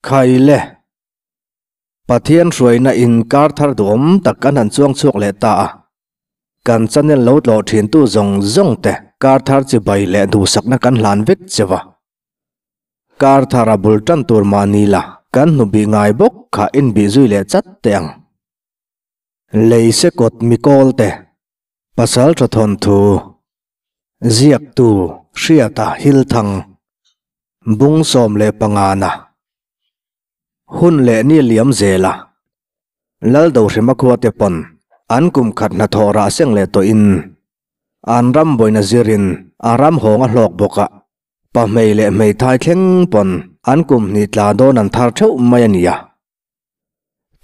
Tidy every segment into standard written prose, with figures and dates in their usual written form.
Khaile. Pathian hruaina in kar thar duhawm tak kan han chuang chhuak leh ta a. Kan channel lo tlawh thintu zawng zawng te kar thar chibai leh duhsakna kan hlan vek cheu a. Kar thara bul tan tur mahni la kan hnu bih ngai bawk kha inbih zui leh chat teh ang. Lei se kawt mikawl te pasal tha thawnthu ziaktu Hriata Hilthang bung 15 na hun leh ni liam zela Laldohrima khua te pawn an kum khat hnathawh rah seng leh tawhin an ram bawina zirin a ram hawng a hlawk bawk a. Pahmei leh hmeithai thleng pawn an kum hnih tla dawn an thar theuh mai a nia.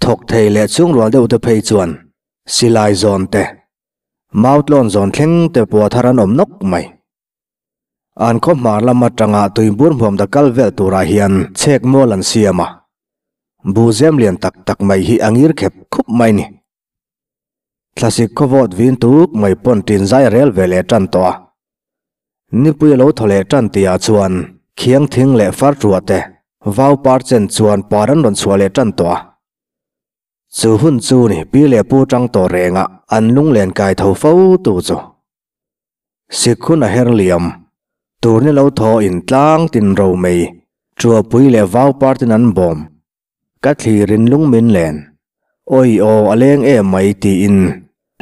Thawk thei leh chhungrual deuh te phei chuan silai zawn te, mautlawn zawn thleng te pawh thar an awm nawk mai. An khaw hmar lam atanga tuibur hmuam da kal vel turah hian chhek mual an siam a, buhzem lian tak tak mai hi a ngir khep khup mai ni. Thlasik khawvawt vin tuk mai pawn tin zai a rel ve leh tan tawh a. Nipui a lo thaw leh tan tihah chuan khiang thing leh far ṭuah te vau par chen chuan par an rawn chhuah leh tan tawh a. Chu hun chu ni pi leh pu ṭang tawh rengah an lunglen kai tho fo tu chu. Sik hun a her liam. Tur ni lo thaw in tlang tin ro mei ṭuahpui leh vau par tin an bawm. Ka thlirin lung min len. Awi aw a leng em mai tiin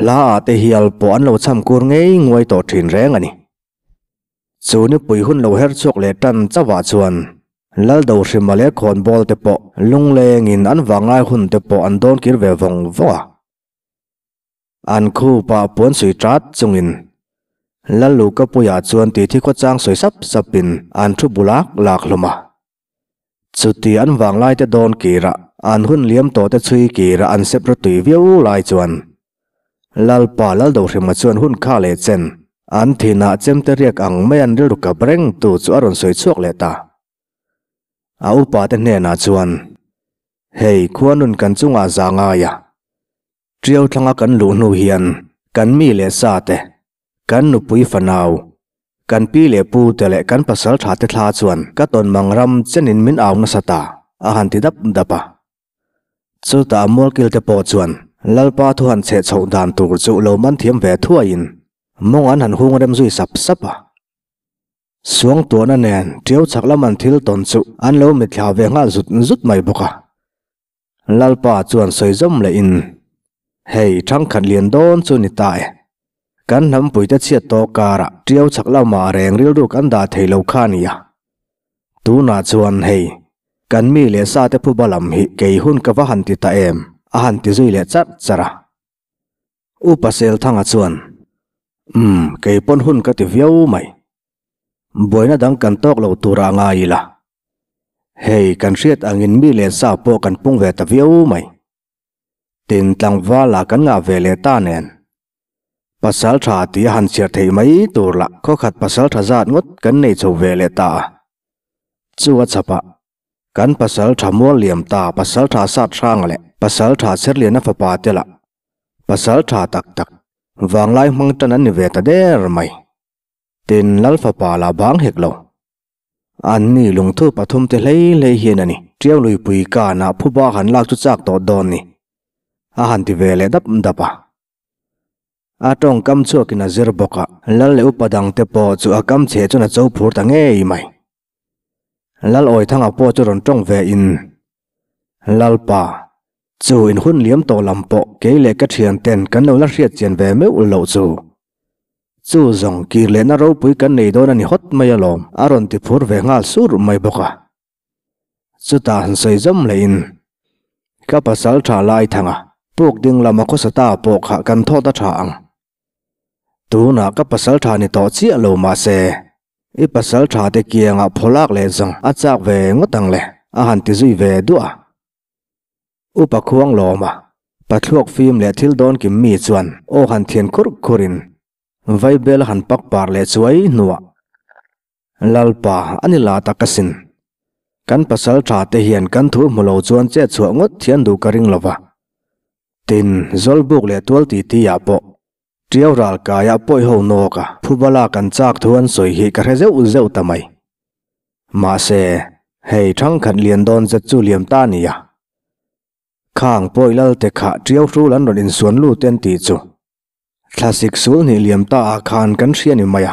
hla ah te hial pawh an lo cham kur ngei nguai tawh thin reng a ni. Chu nipui hun lo her chhuak leh tan chauh ah chuan Laldohrima leh khawnbawl te pawh lunglengin an vanglai hun te pawh an dawn kir ve vawng vawng a. An khup ah puan sui tat chungin Lallukapuia chuan titi khawchang sawi sap sapin an thu bu lak lak hlawm a. Chuti an vanglai te dawn kira an hun liam tawh te chhui kira an sep rawtui viau lai chuan Lalpa Laldohrima chuan hun kha leh chen an thinah chemte riak ang mai an rilru kap reng tu chu a rawn sawi chhuak leh ta. A upa te hnenah chuan, Hei khuanun kan chungah za ngai a, Ṭiau thlanga kan luh hnu hian kan mi leh sa te, kan nupui fanau, kan pi leh pu te leh kan pasal ṭha te thla chuan ka tawn mang ram chenin min au nasa ta, a han ti dap dap a. Chutah mualkil te pawh chuan Lalpa thu han chheh chhoh dan tur chu lo man thiam ve thuaiin mawng an han hung rem zui sap sap a. Suangtuahna nen ṭiau chhak lam an thil tawn chu an lo mitthla ve nghal zut zut mai bawk a. Lalpa chuan sawi zawm lehin, Hei, thangkhat lian dawn chu ni ta e. Kan hnampuite chhiat tawh karah ṭiau chhak lamah reng rilru kan dah thei lo kha nia. Tunah chuan hei, kan mi leh sate phuba lam hi kei hun ka va han ti ta em, a han ti zui leh charh charh a. Upa Selthanga chuan, Umm, kei pawn hun ka ti viau mai. Buaina dang kan tawk lo turah ngai ila. Hei, kan hriat angin mi leh sa pawh kan pung ve ta viau mai. Tin, tlangvala kan ngah ve leh ta nen. Pasal tha tih a han chhiar theih mai tur lah khawkhat pasal tha zat ngawt kan nei chho ve leh ta a. Chu a chhapah, kan pasal tha mual liam ta pasal tha sat hrang leh pasal tha Cherliana fapa te lah pasal tha tak tak vanglai hmang tan an ni ve ta der mai. Tin, Lal fapa lah bang hek lo. An ni lungthu pathum te hlei hlei hian a ni. Ṭiau luipui kanah phuba han lak chu chak tawh dawn ni. A han ti ve leh dap dap a. A tawngkam chhuakin a zir bawk a, Lal leh upa dangte pawh chu a kam chhe chuan a cho phur ta ngei mai. Lal Awithanga pawh chu rawn tawng ve in, Lalpa, chu in hun liam tawh lam pawh kei leh ka thianten kan lo la hriat chian ve meuh loh chu. Chu zawng kir lehna ropui kan nei dawn a ni hawt mai alawm, a rawn ti phur ve nghal sur mai bawk a. Chutah han sawi zawm lehin, Ka pasal tha lai thang a, puk ding lama khawsa ta pawh kha kan thawt a tha ang. Tunah ka pasal tha ni tawh chiah lo mahse, i pasal tha te kiangah phawlak leh zawng a chak ve ngawt ang le, a han ti zui ve duah a. Upa khuang lawma pathluak fim leh thil dawn kim mi chuan aw han thian khurh khurin vaibel a han pak par leh chuai hnuah Lalpa a ni la tak asin. Kan pasal tha te hian kan thu hmu lo chuan chet chhuah ngawt thian duh ka ring lova. Tin, Zawlbuk leh tual titi ah pawh Tiau ral kaiah pawi ho nawk a, phubala kan chak thu an sawi hi ka hre zeuh zeuh ta mai. Mahse, Hei thangkhat lian dawn zet chu liam ta nia. Khang pawi lal te kha tiau hrul an rawn insuan lut en tih chu. Thlasik sul hnih liam ta ah khan kan hria ni mai a,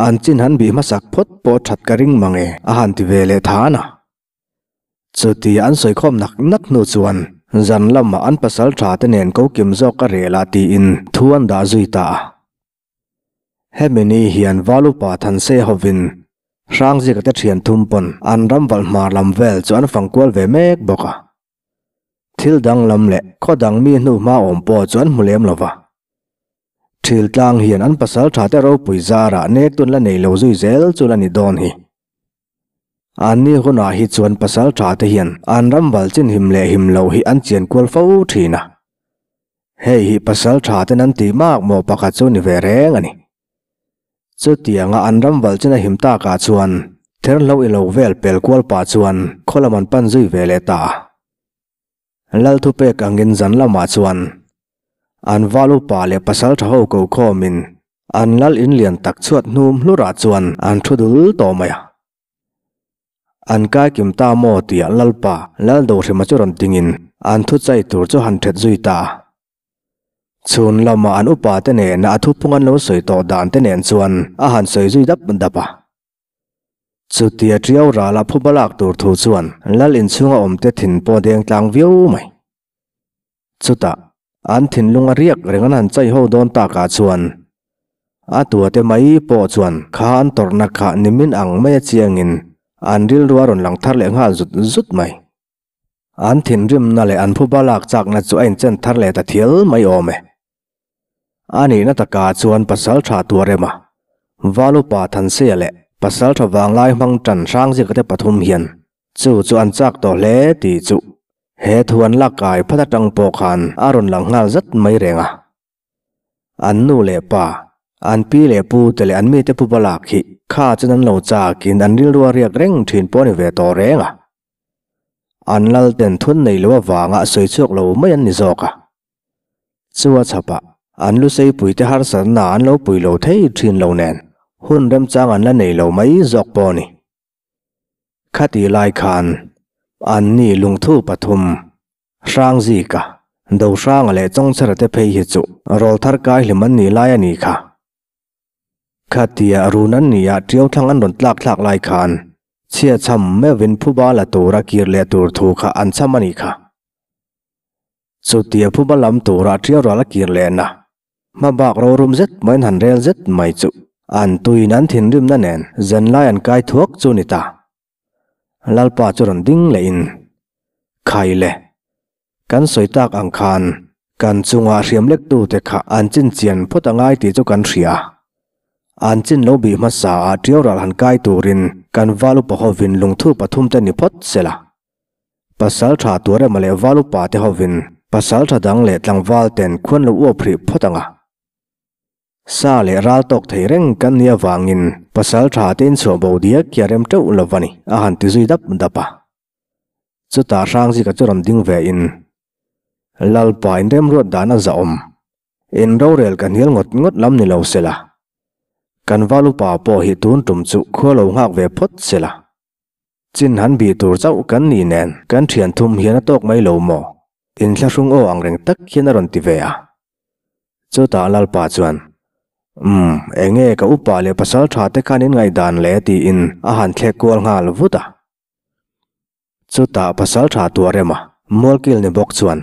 an chin han bih hmasak phawt pawh that ka ring mang e a han ti ve leh than a. Chuti an sawi khawm nak nak hnu chuan zan lamah an pasal tha te nen ko kim zawk a rel a tiin thu an dah zui ta a. Hemi ni hian Valupa Thansei hovin Hrangzika te thian thum pawn an ram valh hmar lam vel chu an fang kual ve mek bawk a. Thil dang lam leh khaw dang mi hnu hma awm pawh chu an hmu lem lo va. Thil tlang hian an pasal tha te ropui zarah nek tun la nei lo zui zel chu la ni dawn hi. Anni hunah hi chuan pasal tha te hian an ram val chin him leh him loh hi an chian kual fo thin a. Hei hi pasal tha ten an tih mak maw pakhat chu ni ve reng a ni. Chutianga an ram valh chin a him takah chuan therhlo i lo vel pel kual pah chuan khaw lam an pan zui ve leh ta a. Lal thupek angin zan lamah chuan an val upa leh pasal tha ho ko khawmin an lal in lian tak chhuat hnum hlurah chuan an thu dul tawh mai a. An kai kim ta maw tia Lalpa Lal Dohrima chu rawn tingin an thu chai tur chu han that zui ta a. Chhun lama an upa te nena a thuphung an lo sawi tawh dan te nen chuan a han sawi zui dap dap a. Chutia Tiau rala phuba lak tur thu chuan Lal inchhunga awmte thin pawh deng tlang viau mai. Chutah, an thinlung a riak reng an han chai ho dawn takah chuan a tuate mai pawh chuan kha an tawrhna kha nimin ang mai a chiangin an rilru a rawn lang thar leh nghal zut zut mai. An thinrimna leh an phuba lak chakna chu a inchen thar leh ta thial mai awm e. A nihna takah chuan pasal tha tuar ema Valupa Thanseia leh pasal tha vanglai hmang tan Hrangzika te pathum hian chu chu an chak tawh hle tih chu He thu an lak kai phat atang pawh khan a rawn lang nghal zat mai reng a. An nu leh pa, an pi leh pu te leh an mite pu balak hi kha chuan an lo chakin an rilru a riak reng thin pawh a ni ve tawh reng a. An lal ten thun nei lo avanga sawi chhuak lo mai an ni zawk a. Chu a chhapah an lusei te harsatna an lo pui lo thei thin lo nen hun remchang an la nei lo mai zawk pawh a ni. Khati lai khan anni lungthu pathum, Hrangzika, Dohranga leh Chawngchhara te phei hi chu rawlthar kai hlim an nih lai a ni kha. Khatia run an nih ah tiau thlang an rawn tlak thlak lai khan chhia chham meuhin phuba la tura kir leh tur thu kha an chham a ni kha. Chutia phuba lam tura tiau ral a kir lehna Hmabak rorum zet maiin han rel zet mai chu an tuiin an thinrimna nen zanlai an kai thuak chu ni ta. Lalpa chu rawn ding lehin, Khai le, kan sawi tak ang khan kan chungah hriam lektute kha an chinchian phawt a ngai tih chu kan hria. An chin lo bih hmasa ah tiau ral han kai turin kan val upa hovin lungthu pathum te ni phawt sela. Pasal tha tur emaw leh val upa te hovin pasal tha dang leh tlangval ten khuan lo uap hrih phawt ang a. Sa leh ral tawk thei reng kan nih avangin pasal tha te inchhuah bo diak hi a rem teuh lo va ni, a han ti zui dap dap a. Chutah Hrangzika chu rawn ding ve in, Lalpa in remruat dan a zahawm, in rorel ka hnial ngawt ngawt lam ni lo sela, kan val upa pawh hi tun tum chu khua lo nghak ve phawt sela. Chin han bih tur chauh kan nih nen kan thian thum hian a tawk mai lo maw? Inthlahrung aw ang reng tak hian a rawn ti ve a. Chutah Lalpa chuan, Umm, enge ka upa leh pasal tha te khan in ngaihdan le tiin a han thlek kual nghal vut a. Chutah pasal tha tuar ema Mualkil ni bawk chuan,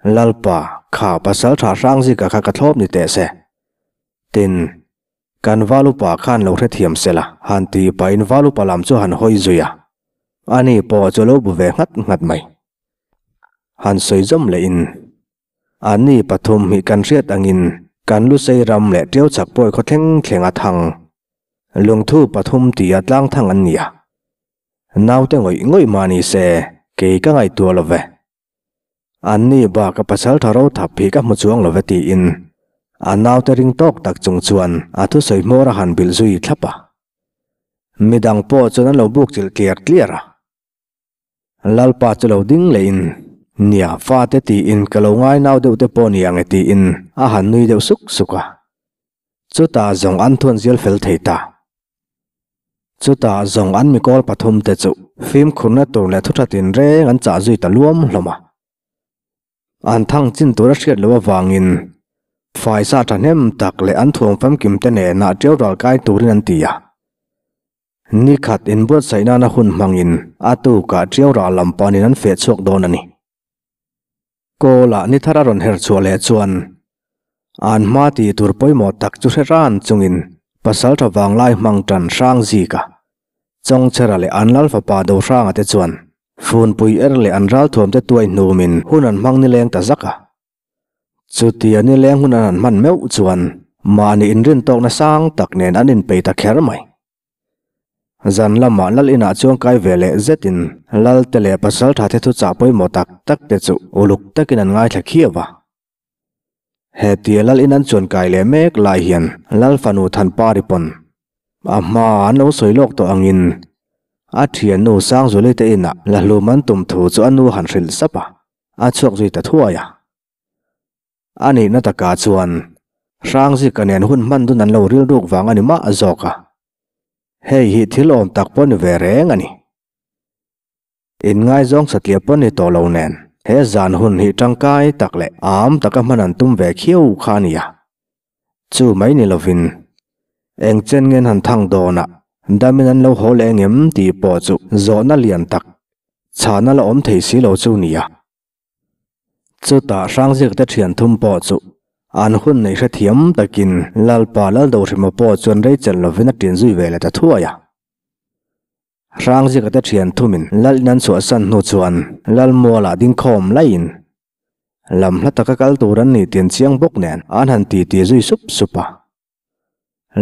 Lalpa, kha pasal tha Hrangzika kha ka thlawp ni teh se. Tin, Kan Valupa khan lo hrethiam sela, han ti pahin Valupa lam chu han hawi zui a. Ani pawh chu lo bu ve nghat nghat mai. Han sawi zawm lehin, Ani pathum hi kan hriat angin kan Lusei ram leh Tiau chak pawi khaw thleng thleng a thang. Lungthu pathum tia tlang thang an ni a. Naute ngawih ngawih mah ni se, kei ka ngaihtuah lo ve. Anni bak a pasal tha ro thap hi ka hmu chuang lo ve tiin a naute ring tawk tak chung chuan a thusawi hmawr a han bilh zui thlap a. Midang pawh chuan an lo buk chilh tliar tliar a. Lalpa chu lo ding lehin, Nia, fate tiin ka lo ngai nau deuh te pawh ni ang e tiin a han nui deuh suk suk a. Chutah zawng an thuan zial fel thei ta. Chutah zawng an mikawl pathum te chu Fimkhurna tur leh thu tha tinreng an chah zui ta luam hlawm a. An thang chin tur a hriat loh avangin faisa thahnem tak leh an thuam famkim te nena ṭeu ral kai turin an ti a. Ni khat inbuatsaih nana hun hmangin a tukah ṭeu ral lam panin an feh chhuak dawn a ni. Kawlah ni thar a rawn her chhuah leh chuan an hma tih tur pawimawh tak chu hre ran chungin pasalṭha vanglai hmang ṭan hrang zika Chawngchhera leh an lal fapa Dohranga te chuan Funpui er leh an ralthuam te tuai hnumin hun an hmang nileng ta zak a. Chutia nileng hun an han hman meuh chuan mahni inrin tawkna sang tak nen an inpei ta kher mai. Zan lamah lal inah chuan kai ve leh zetin lal te leh pasaltha te thuchah pawimawh tak tak te chu uluk takin an ngaithla khiau a. Hetia lal in an chuan kai leh mek lai hian lal fanu Thanpari pawn a hma an lo sawi lawk tawh angin a thiannu Sangzuli te inah la hlum an tum thu chu a nu han hrilh sap a, a chhuak zui ta thuai a. A nihna takah chuan Hrangzika nen hun hman dun an lo rilruk vang a ni mah zawk a, hei hi thil awm tak pawh ni ve reng a ni. Inngaizawng satliah pawh ni tawh lo nen he zan hun hi tangkai tak leh am taka hman an tum ve khiau kha a nia. Chu mai ni lovin eng chen ngen han thang dawnah damin an lo haw leh engem tih pawh chu zawhna lian tak chhana la awm thei si lo chu nia. Chutah Hrangziak te thian thum pawh chu an hun neih hrethiam takin Lalpa Laldohrima pawh chuan rei chelh lovin a ṭin zui ve leh ta thuai a. Hrangzika te thian thumin Lal in an chhuahsan hnu chuan Lal mualah ding khawm laiin lam hla taka kal tur an nih tin chiang bawk nen an han ti ti zui sup sup a.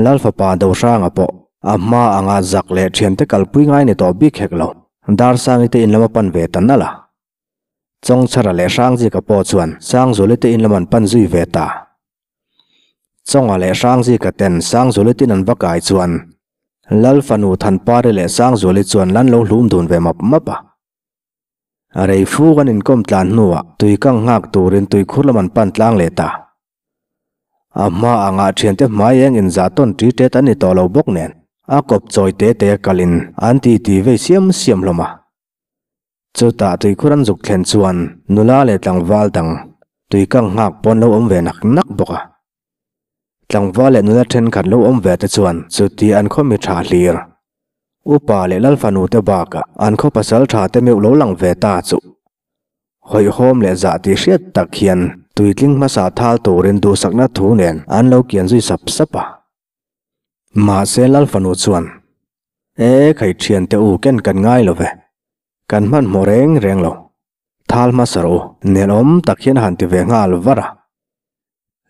Lal fapa Dohranga pawh a hma anga zak leh thiante kalpui ngai ni tawh bik hek lo, Darsangi te in lam a pan ve ta nalh a. Chawngchhara leh Hrangzika pawh chuan Sangzuli te in lam an pan zui ve ta. Chawnga leh Hrangzika ten Sangzuli tin an va kai chuan Lal fanu Thanpari leh Sangzuali chuan lan lo hlum dun ve map map a. A rei fuk an inkawm tlan hnuah tui kang nghak turin tuikhur lam an pan tlang leh ta. A hma angah thiante hmai eng inzah tawn ṭi ṭet an ni tawh lo bawk nen a kawp chawi te te a kalin an ti ti vei siam siam hlawm a. Chutah tuikhur an zuk thlen chuan nula leh tlangval dang tui kang nghak pawn lo awm ve nak nak bawk a. Tlangval leh nula thenkhat lo awm ve te chuan chuti an khaw mi tha hlir. Upa leh lal fanu te bakah an khaw pasal tha te meuh lo lang ve ta chu. Hawihhawm leh zah tih hriat tak hian tuitling hmasa thal turin duhsakna thu nen an lo kian zui sap sap a. Mahse lal fanu chuan, E khai thian te u ken kan ngai lo ve, kan hmanhmawh reng reng lo. Thal hmasa rawh u, nelawm tak hian a han ti ve nghal var a.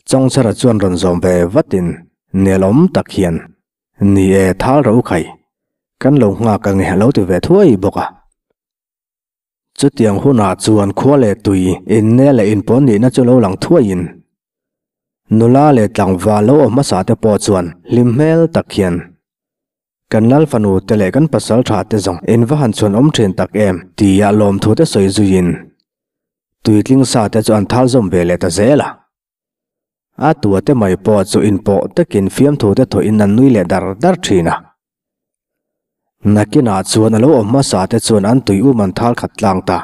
Chawngchhara chuan rawn zawm ve vatin nelawm tak hian, Ni e thal rawh u khai, kan lo nghak ange a lo ti ve thuai bawk a. Chutiang hunah chuan khua leh tui inne leh inpawn nihna chu lo lang thuaiin nula leh tlangval lo awm hmasa te pawh chuan hlim hmel tak hian kan lal fanu te leh kan pasal tha te zawng in va han chhuan awm thin tak em tia lawmthu te sawi zuiin tuitling sa te chu an thal zawm ve leh ta zel a. A tua te mai pawh chu inpawh takin fiamthu te thawhin an nui leh dar dar thin a. Nakinah chuan a lo awm hmasa te chuan an tui um an thal khat tlang ta.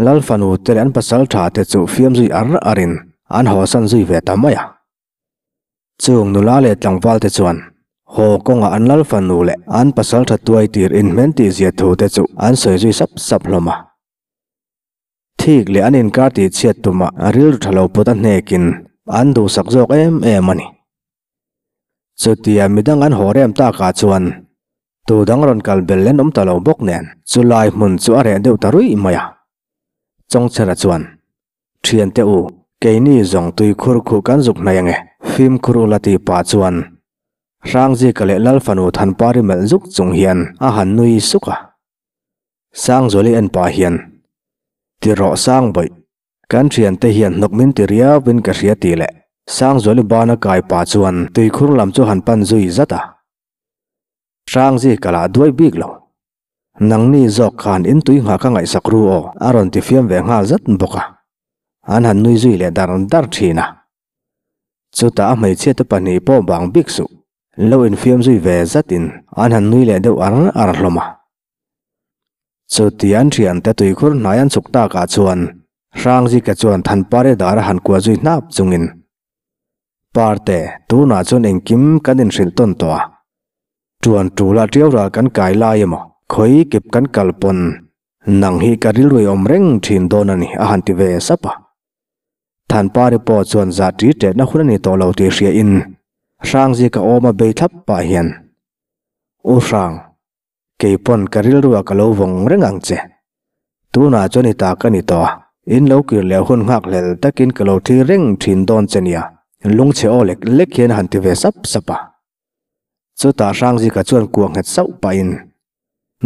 Lal fanu te leh an pasal tha te chu fiam zui ar arin an hawsan zui ve ta mai a. Chung nula leh tlangval te chuan haw kawngah an lal fanu leh an pasal tha tuai tir inhmen tih zia thu te chu an sawi zui sap sap hlawm a. Thik leh an inkar tih chhiat tumah rilru tha lo pawt a hnekin an duhsak zawk em em a ni. Chutia midang an haw rem takah chuan tu dang rawn kal bel len awm ta lo bawk nen chulai hmun chu a reh deuh ta ruih mai a. Chawngchhera chuan, Thiante u, keini zawng tuikhur khuh kan zuk hnai ange, fimkhur ula tih pah chuan Hrangzika leh Lalfanu Thanpari melh zuk chung hian a han nui suk a. Sangzuali en pah hian, Ti rawh Sangbawih, kan thiante hian hnawk min ti riauin ka hria tih leh Sangzuali bana kai pah chuan tuikhur lam chu han pan zui zat a. Hrangzi ka lah duai bik lo. Nangni zawk khan in tui nghah ka ngaihsak ru aw a rawn ti fiam ve nghal zat bawk a. An han nui zui leh dar dar thin a. Chutah a hmeichhia te pahnih pawh bang bik suh. Lo infiam zui ve zatin an han nui leh deuh ar ar hlawm a. Chuti an thiante tuikhur hnai an chhuk takah chuan Hrangzika chuan Thanpari dar a han kuah zui hnap chungin, Parte, tunah chuan engkim kan inhrilh tawn tawh a. Tuan tula tiau ral kan kai lai emaw, khawi kip kan kal pawn nang hi ka rilru i awm reng thin dawn a ni a han ti ve sap a. Thanpari pawh chuan zah ṭi ṭetna hun a ni tawh lo tih hriain Hrangzika awm a bei thlap pah hian, U Hrang, Kei pawn ka rilru ah ka lo vawng reng ang che. Tunah chuan i ta ka ni tawh a, in lo kir leh hun nghak hlel takin ka lo thlir reng thin dawn che nia, lungchhe aw lek lek hian a han ti ve sap sap a. Chutah Hrangzika chuan kuah nghet sauh pahin,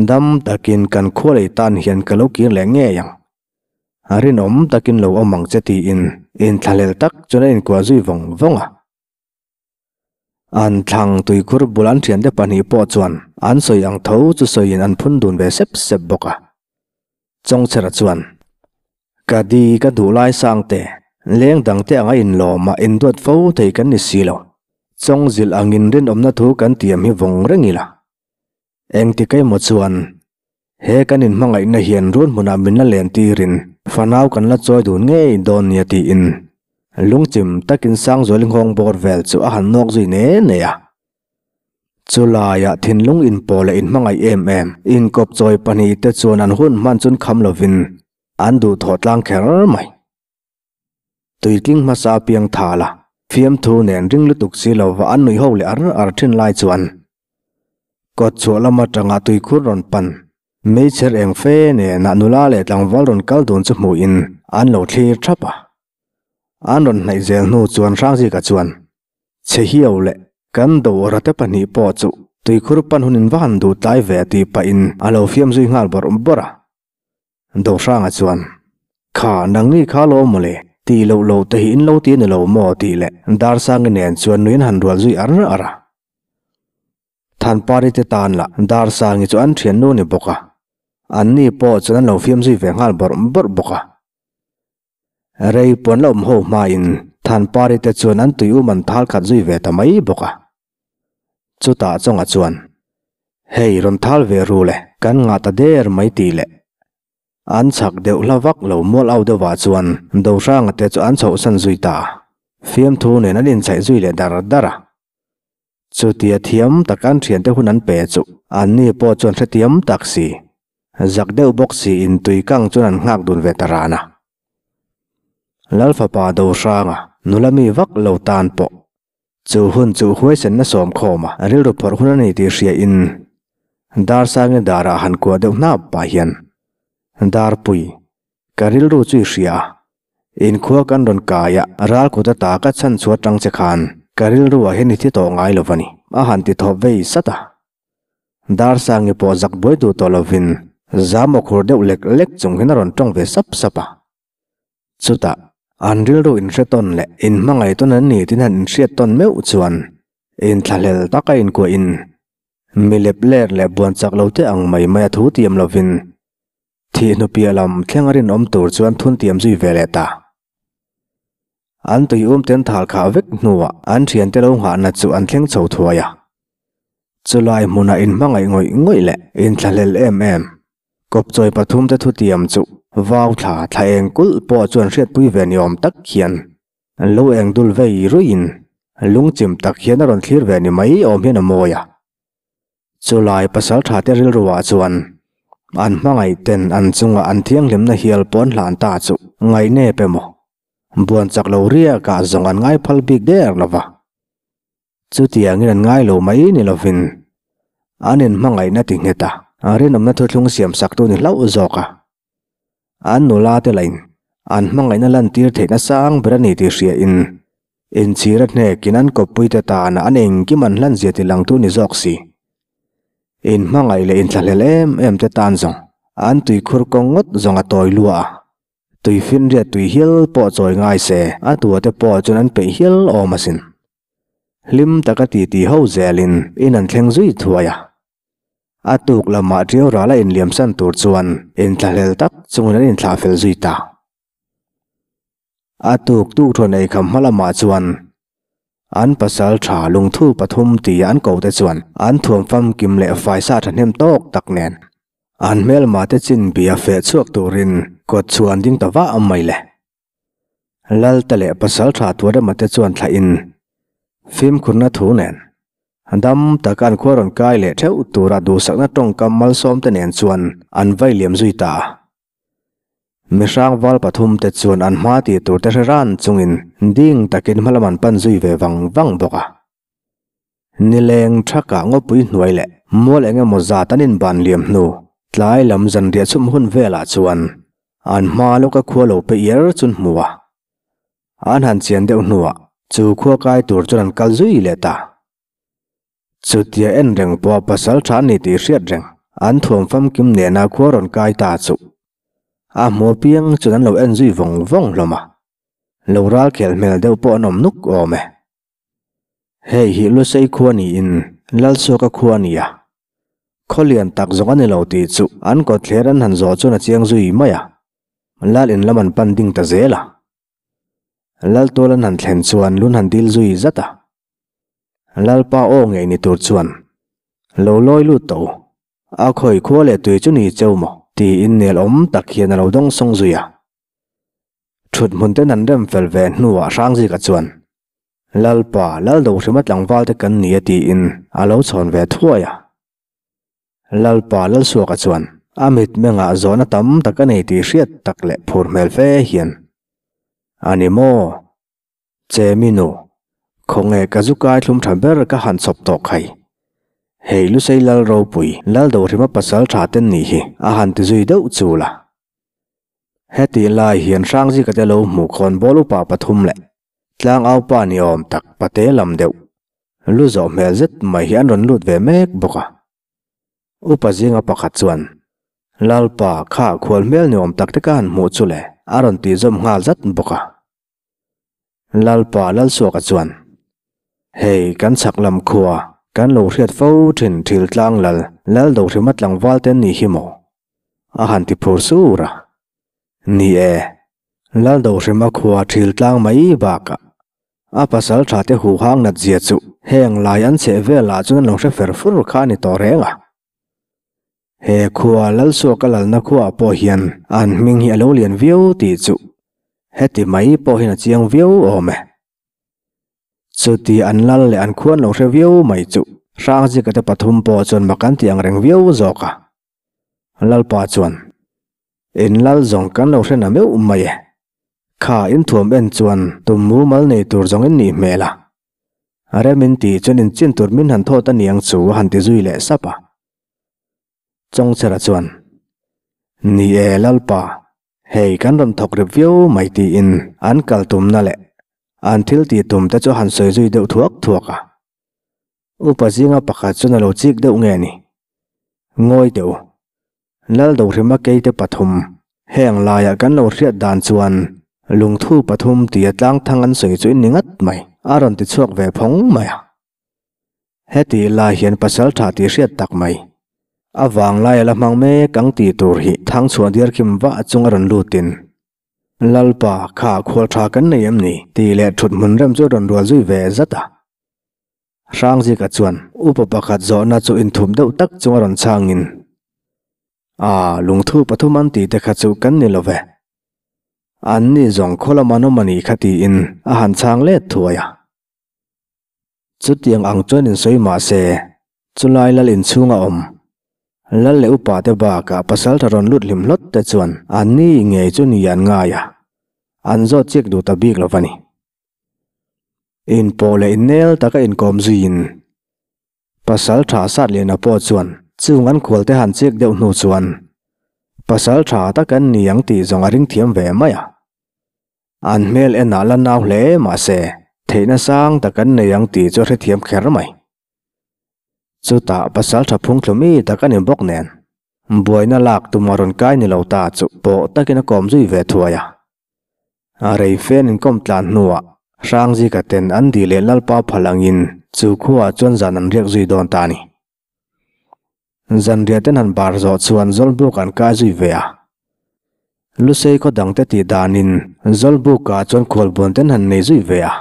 Dam takin kan khua lei tan hian ka lo kir leh ngei ang. Rinawm takin lo awm ang che tiin inthlahlel tak chuan a inkuah zui vawng vawng a. An thlang tuikhur bul an thiante pahnih pawh chuan an sawi ang tho chu sawiin an phun dun ve sep sep bawk a. Chawngchhera chuan, Ka di ka duh lai sangte, leng dangte anga inlawm a induat fo thei kan ni si lo. Chawngzilh angin rinawmna thu kan tiam hi vawng reng ila. Engtik emaw chuan he kan inhmangaihna hian run hmunah min la len tirin fanau kan la chawi dun ngei dawn nia tiin lungchim takin Sangzuali nghawng bawr vel chu a han nawk zui ne ne a. Chulaiah thinlung inpawh leh inhmangaih em em inkawp chawi pahnihte chuan an hun hman chun kham lovin an duhthawh tlang kher mai. Tuitling hmasa piang tha la, fiamthu nen ring lutuk si lo va an nui ho leh ar ar thin lai chuan kawt chhuah lam atanga tuikhur rawn pan meichher eng fe nena nula leh tlangval rawn kal dun chu hmuhin an lo thlir thap a. An rawn hnaih zel hnu chuan Hrangzika chuan Chhe hiau leh kan dawra te pahnih pawh chu tuikhur pan hunin va han duh tlai ve tih pahin a lo fiam zui nghal bawrh bawrh a. Dohranga chuan, Kha, nangni kha lo mawle, tih loh lo te hi in lo ti a ni lo maw? tih leh Darsangi nen chuan nuin han rual zui ar ar a. Thanpari te tan lah Darsangi chu an thiannu ni bawk a, anni pawh chuan an lo fiam zui ve nghal bawrh bawrh bawk a. Rei pawn la awm ho hmain Thanpari te chuan an tui um an thal khat zui ve ta mai bawk a. Chutah chawngah chuan, Hei rawn thal ve ru le, kan ngah ta der mai tih leh. An chhak deuh hla vak lo mual au deuhah chuan Dohranga te chu an chhohsan zui ta a, fiamthu nen an inchhaih zui leh dar dar a. Chutia thiam tak an thiante hun an pe chu anni pawh chuan hrethiam tak si, zak deuh bawk siin tui kang chuan an nghak dun ve ta ran a. Lalfapa Dohranga nula mi vak lo tan pawh Chu hun chu huaisenna sawm khawm a rilru phawrh hun a ni tih hria in Darsangi darah han kuah deuh hnap pah hian Darpui, ka rilru chu i hria a, inkhua kan rawn kai a, ral kut ata ka chhan chhuat tang che khan ka rilru ah hian i thi tawh ngai lo va ni, a han ti thawp vei sat a. Darsangi pawh zak buai duh tawh lovin zam aw khur deuh lek lek chung hian a rawn tawng ve sap sap a. Chutah, an rilru inhre tawn leh inhmangaih tawn an ni tin han inhriat tawn meuh chuan inthlahlel taka inkuahin mi lep ler leh buan chak lo te ang mai mai a thu tiam lovin thih hnu piah lam thleng a rinawm tur chuan thun tiam zui ve leh ta. An tui um ten thal khah vek hnuah an thiante lo nghahna chu an thleng chho thuai a. Chulai hmunah inhmangaih ngawih ngawih leh inthlahlel em em Kawpchawi pathumte thutiam chu vau thla thla eng kulh pawh chuan hriatpui ve ni awm tak hian lo eng dul vei ruiin lungchim tak hian a rawn thlir ve ni mai awm hian a mawi a. Chulai pasal tha te rilruah chuan an hmangaih ten an chunga an thianghlimna hial pawn hlan ta chu ngaihnep emaw buan chak lo riakah zawng an ngai phal bik der lo va. Chutiangin an ngai lo mai ni lovin an inhmangaihna ti nghet a, an rinawmna thuthlung siam saktu ni hlauh zawk a. An nula te lahin an hmangaihna lantir theihna sang ber a ni tih hriain inchhir a hnekin an kawppuite tana an engkim an hlanzia ti langtu ni zawk si. Inhmangaih leh inthlahlel em em te tan zawng an tuikhur kawng ngawt zawng a tawi lua a. Tui finriat tui hial pawh chawi ngai se, a tua te pawh chuan an peih hial awm asin. Hlim taka titi ho zelin in an thleng zui thuai a. A tuk lamah ṭiau ral a inliamsan tur chuan inthlahlel tak chungin an inthlah fel zui ta. A tuk tuk thawn eikham hma lamah chuan an pasal tha lungthu pathum tia an ko te chuan an thuam famkim leh faisa thahnem tawk tak nen. An hmelma te chin bia feh chhuak turin kawt chhuah an ding ta vah mai le. Lal te leh pasal tha tur emaw te chuan thlah in fimkhurna thu nen dam taka an khua rawn kai leh theuh tura duhsakna tawngkam malsawm te nen chuan an vai liam zui ta a. Mihrang val pathum te chuan an hma tih tur te hre ran chungin ding takin hmalam an pan zui ve vang vang bawk a. Nileng thakah ngawpui hnuai leh mual eng emaw zat an inban liam hnu tlai lam zanriah chhum hun velah chuan an hma lawka khua lo pe iar chu an hmu a. An han chian deuh hnuah chu khua kai tur chuan an kal zui leh ta. Chutia en reng pawh pasal tha ni tih hriat reng an thuam famkim nena khua rawn kai ta chu a hmu apiang chuan an lo en zui vawng vawng hlawm a. Lo ral khel hmel deuh pawh an awm nuk awm e. Hei hi Lusei khua niin Lalsuaka khua a ni a. Khaw lian tak zawng a ni lo tih chu an kawtthler an han zawh chuan a chiang zui mai a. Lal in lam an pan ding ta zel a. Laltual an han thlen chuan lun han dil zui zat a. Lalpa aw ngei ni tur chuan lo lawi lut tawh u. A khawi khua leh tui chu ni cheu maw? tiin nel awm tak hian a lo dawng sawng zui a. Thut hmun ten an rem fel ve hnuah Hrangzika chuan, Lalpa, Lal Dohrima tlangval te kan ni a tiin a lo chhawn ve thuai a. Lalpa Lalsuaka chuan a mitmengah zawhna tam tak a nei tih hriat tak leh phur hmel fe hian, A ni maw? Che minu, khawnge ka zu kai thlum tha ber ka han chhawp tawh khai. Hei Lusei Lal ropui, Lal Dohrima pasal tha ten nih hi a han ti zui deuh chul a. Hetih lai hian Hrangzika te lo hmuh khawnbawl upa pathum leh tlangau pa ni awm tak pate lam deuh lu zawh hmel zet mai hi an rawn lut ve mek bawk a. Upa zinga pakhat chuan, Lalpa, kha khual hmel ni awm tak te ka han hmuh chu le, a rawn tih zawm nghal zat bawk a. Lalpa Lalsuaka chuan, Hei kan chhak lam khua, kan lo hriat fo thin thil tlang lal, Lal Dohrima tlangval te an nih hi maw? A han ti phur sur a. Ni e, Lal Dohrima khua thil tlang mai bakah a pasal tha te huhang nat zia chu heng lai an chheh velah chuan an lo hre fer fur kha a ni tawh reng a. He khua Lalsuaka lalna khuaah pawh hian an hming hi a lo lian viau tih chu heti mai pawh hian a chiang viau awm e. Chuti an lal leh an khuan lo hre viau mai chu Hrangzika te pathum pawh chuan mak an ti ang reng viau zawk a. Lalpa chuan, In lal zawng kan lo hre na meuh mai e. Kha in thuam en chuan tum mumal nei tur zawng in nih hmel a. Rem in tih chuan in chin tur min han thawt a niang chu a han ti zui leh sap a. Chawngchhera chuan, Ni e Lalpa, hei kan rawn thawk rip viau mai tiin an kal tumna leh an thil tih tum te chu a han sawi zui deuh thuak thuak a. Upa zinga pakhat chuan a lo chik deuh nge ni? Ngawi teh u. Lal Dohrima keite pathum, heng laiah kan lo hriat dan chuan lungthu pathum tia tlang thang an sawi chu in ni ngat mai, a rawn ti chhuak ve phawng mai a. Heti lai hian pasal tha tih hriat tak mai. A vang lai a la hmang mek ang tih tur hi thangchhuah diar kim vah chung a rawn lutin Lalpa, kha khual tha kan nei em ni? tih leh thut hmun rem chu a rawn rual zui ve zat a. Hrangzika chuan upa pakhat zawhna chu inthup deuh tak chung a rawn chhangin, A, lungthu pathum an tih te kha chu kan ni lo ve. An ni zawng khaw lama an awm a nih kha tiin a han chhang let thuai a. Chutiang ang chuan insawi mah se, chulai lal inchhunga awm lal leh upa te bakah pasaltha rawn lut hlim hlawt te chuan an ni ngei chu ni an ngai a, an zawt chik duh ta bik lo va ni. Inpawh leh innel taka inkawm zuiin pasaltha Satliana pawh chuan chung an khual te han chik deuh hnu chuan pasaltha tak an ni ang tih zawng a ring thiam ve mai a. An hmel enah la nau hle mahse theihna sang tak an nei ang tih chu a hrethiam kher mai. Chutah pasal tha phung thlu mi tak a ni bawk nen buaina lak tum a rawn kai ni lo ta chu pawh takin a kawm zui ve thuai a. A rei fen inkawm tlan hnuah Hrangzika ten an dih leh Lalpa phal angin chu khuaah chuan zan an riak zui dawn ta a ni. Zanriah ten han bar zawh chuan Zawlbuk an kai zui ve a. Lusei khaw dangte tih danin Zawlbukah chuan khualbuan ten han nei zui ve a.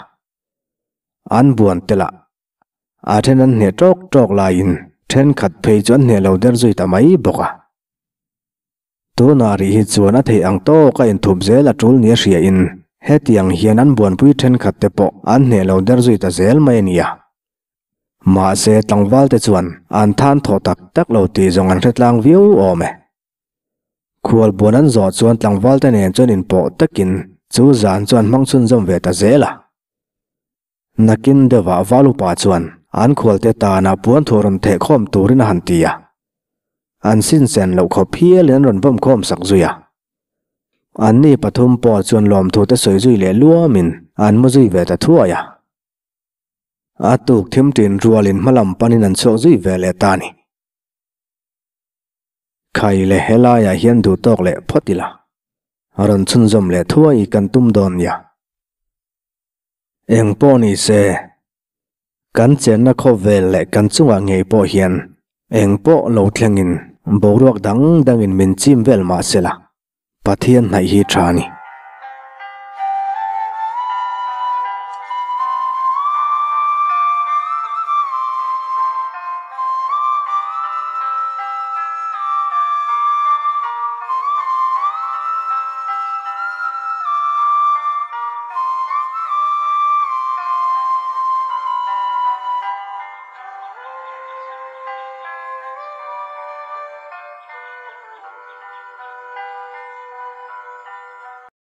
An buan tel a, a then an hneh tawk tawk laiin thenkhat phei chu an hneh lo der zui ta mai bawk a. Tunah rih hi chuan a theih ang tawk a inthup zel a tul nia hriain hetiang hian an buanpui thenkhat te pawh an hneh lo der zui ta zel mai a nia. Mahse tlangval te chuan an than thaw tak tak lo tih zawng an hre tlang viau awm e. Khual buan an zawh chuan tlangval te nen chuan inpawh takin chu zan chuan hmang chhunzawm ve ta zel a. Nakin deuhah Valupa chuan an khualte tana puan thu rawn theh khawm turin a han ti a. An sinsen loh khawp hialin an rawn vawm khawm sak zui a. Anni pathum pawh chuan lawmthu te sawi zui leh luamin an mu zui ve ta thuai a. A tuk thim tin rualin hmalam panin an chhuak zui ve leh ta a ni. Khai leh helaiah hian duh tawk leh phawt ila. Rawn chhunzawm leh thuai kan tum dawn nia. Eng pawh ni se, kan chenna khawvel leh kan chungah ngei pawh hian eng pawh lo thlengin boruak dang dangin min chim vel mah se la, Pathian hnaih hi tha a ni.